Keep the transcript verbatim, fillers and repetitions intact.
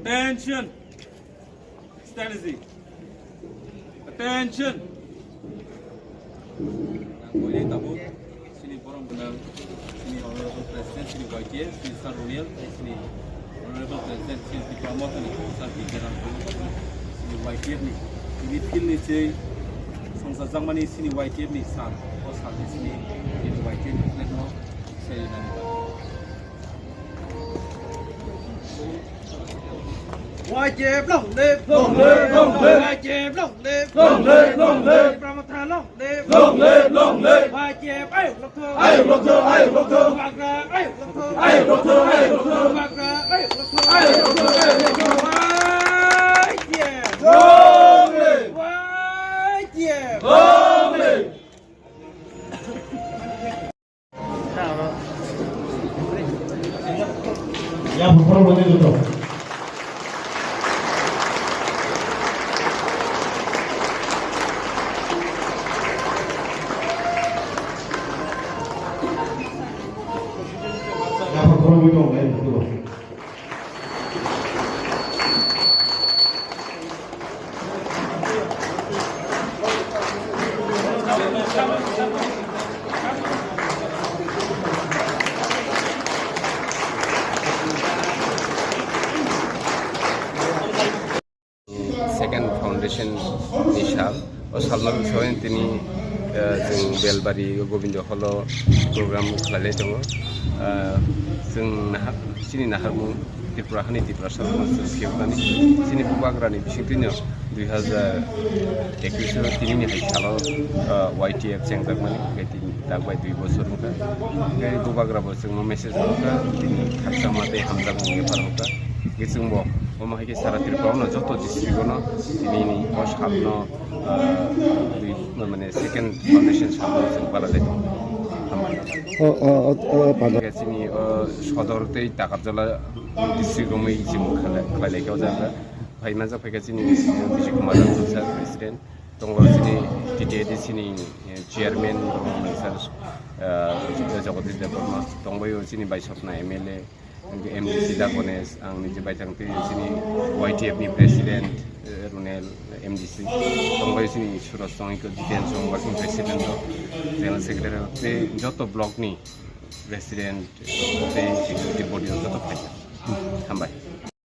Attention! Strategy. Attention! Ang koinai tabuk, sini borom gwnang, sini Honorable President, sini Y T F, sini Sir Runiel, sini Honorable President, sini Tipra Mothani, Sir P K Ram, sini Y T F ni, sini field ni sei, songsa jangmani sini Y T F ni sir, o sir ni sini, sini Y T F ni flag no, sei nani. Y T F long live! Long live, long live! Y T F long live! Long live, long live! Tipra Motha long live! Long live, long live! Y T F ayuk lokthung! Ayuk lokthung, ayuk lokthung! Bubagra ayuk lokthung! Ayuk lokthung, ayuk lokthung! Bubagra ayuk lokthung! Ayuk lokthung, ayuk lokthung! Y T F! Long live! Y T F! Long live! Ya, por favor, lo digo todo. Ya, por favor, lo digo todo. Second foundation ni sal, o salno bising tini, eh, chwng Belbari Gobindo Hall o program khlailai tongo. Eh, chwng nahar, chini naharmung Tripura hani Tiprasa rokno chwng phiyoknani, chini bubagrani bisingtwino dui hazar ekwis o tinini hai salo, eh, Y T F chengjakmani, hwnkhe tini tak bai dui bosor wngkha. Hwnkhe bubagrabo chwngno message rwkha, tini khakchangma tei hamjakmung yaphar rwkha. Hwnkhe chwngbo omo hai khe sara Tripura o joto district o no tini ni o sal no, ah, twi, mane second foundation sal no chwng balai lai tongo. Hambai. O, o, o, o, pada. Chini, o, Sodor tei Takarjala district romwi chwng khlai, khlai lai kha o jaga. Phai manjak phai kha chini Vijay Kumar Rangkha sir, president. Tongo chini T T A D C ni, eh, chairman, sir, ah, Jagadish Debbarma. Tongbaio chini Baisokna M L A. Hwnkhe M D C da Ganesh, ang niji baithang twi chini Y T F ni president, eh, Runel M D C, tongbai chini Suraj Songiko, Jiten Song working president rok, general secretary rok, tei joto block ni president, tei executive body rok joto phaikha. Hambai.